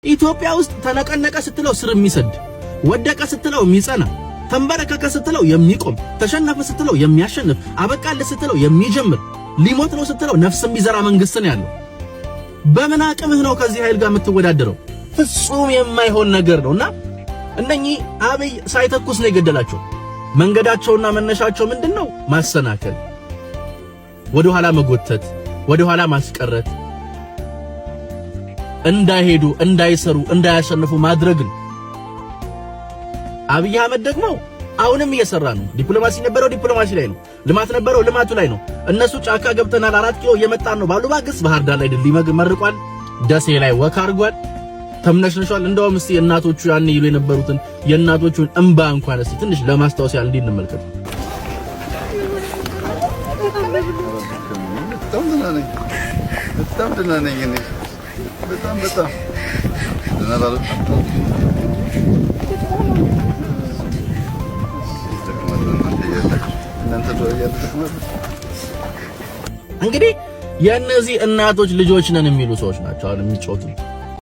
ኢትዮጵያ ውስጥ ተነቀነቀ ስትለው ስር የሚሰድ፣ ወደቀ ስትለው የሚጸና፣ ተንበረከከ ስትለው የሚቆም፣ ተሸነፈ ስትለው የሚያሸንፍ፣ አበቃልህ ስትለው የሚጀምር፣ ሊሞት ነው ስትለው ነፍስ የሚዘራ መንግስት ነው ያለው። በምን አቅምህ ነው ከዚህ ኃይል ጋር የምትወዳደረው? ፍጹም የማይሆን ነገር ነውና እነኚህ አብይ ሳይተኩስ ነው የገደላቸው። መንገዳቸውና መነሻቸው ምንድነው? ማሰናከል፣ ወደ ኋላ መጎተት፣ ወደ ኋላ ማስቀረት፣ እንዳይሄዱ፣ እንዳይሰሩ፣ እንዳያሸንፉ ማድረግ ነው። አብይ አህመድ ደግሞ አሁንም እየሰራ ነው። ዲፕሎማሲ ነበረው፣ ዲፕሎማሲ ላይ ነው። ልማት ነበረው፣ ልማቱ ላይ ነው። እነሱ ጫካ ገብተናል፣ 4 ኪሎ እየመጣን ነው ባሉ ማግስት ባህር ዳር ላይ ድልድይ መርቋል። ደሴ ላይ walk አድርጓል፣ ተምነሽነሿል። እንደውም እስቲ እናቶቹ ያን ይሉ የነበሩትን የእናቶቹን እንባ እንኳን እስቲ ትንሽ ለማስታወስ ያህል እንዲህ እንመልከት። በጣም ደህና ነኝ። በጣም ደህና ነኝ እኔ፣ በጣም በጣም ደህና ላሉ እናንተ እያለ። እንግዲህ የእነዚህ እናቶች ልጆች ነን የሚሉ ሰዎች ናቸው አሁን የሚጮቱት።